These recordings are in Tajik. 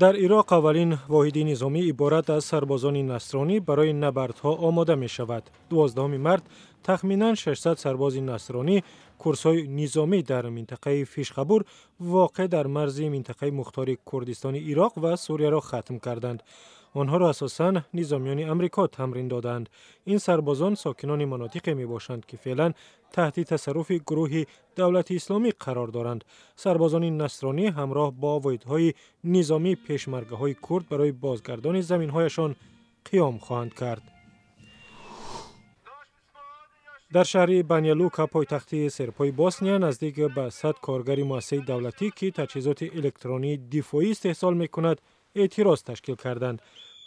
Дар Ироқ аввалин воҳиди низомӣ иборат аз сарбозони насронӣ барои набардҳо омода мешавад. 12 март тахминан 600 сарбози насронӣ курсҳои низомӣ дар минтақаи Фишхабур, воқеъ дар марзи минтақаи мухтори Курдистони Ироқ ва Сурияро хатм карданд. Онҳоро асосан низомиёни Амрико тамрин доданд. Ин сарбозон сокинони манотиқе мебошанд, ки феълан таҳти тасарруфи гурӯҳи Давлати Исломӣ қарор доранд. Сарбозони насронӣ ҳамроҳ бо воҳидҳои низомии пешмаргаҳои курд барои бозгардони заминҳояшон қиём хоҳанд кард. Дар шаҳри Баня-Лука, пойтахти сербҳои Босния, наздик ба 100 коргари муассисаи давлатӣ, ки таҷҳизоти электронии дифоӣ истеҳсол мекунад, эътироз ташкил карданд.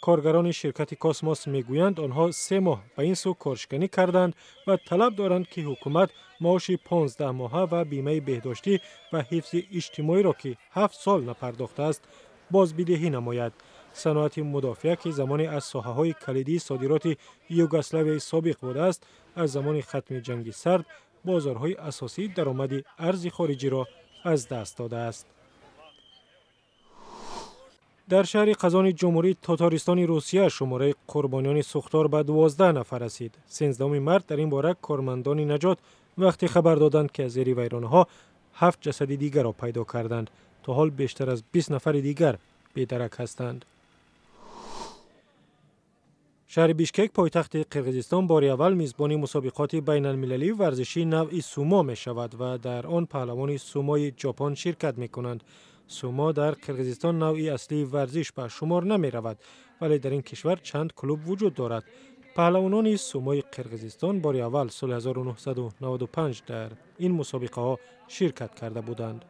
Коргарони ширкати Космос мегӯянд, онҳо 3 моҳ ба ин сӯ коршиканӣ карданд ва талаб доранд, ки ҳукумат маоши 15 моҳа ва бимаи беҳдоштӣ ва ҳифзи иҷтимоиро, ки 7 сол напардохтааст, бозбидиҳӣ намояд. Саноати мудофиа, ки замоне аз соҳаҳои калидии содироти Югославияи собиқ будааст, аз замони хатми Ҷанги Сард бозорҳои асосии даромади арзи хориҷиро аз даст додааст. Дар шаҳри Қазони Ҷумҳурии Тотористони Русия шумораи қурбониёни сӯхтор ба 12 нафар расид. 13 март дар ин бора кормандони наҷот вақте хабар доданд, ки аз зери вайронаҳо ҳафт ҷасади дигарро пайдо карданд. То ҳол бештар аз 20 нафари дигар бедарак ҳастанд. Шаҳри Бишкек, пойтахти Қирғизистон, бори аввал мизбони мусобиқоти байналмилалии варзишии навъи сумо мешавад ва дар он паҳлавони сумои Ҷопон ширкат мекунанд. Сумо дар Қирғизистон навъи аслии варзиш ба шумор намеравад, вале дар ин кишвар чанд клуб вуҷуд дорад. Паҳлавонони сумои Қирғизистон бори аввал соли 1995 дар ин мусобиқаҳо ширкат карда буданд.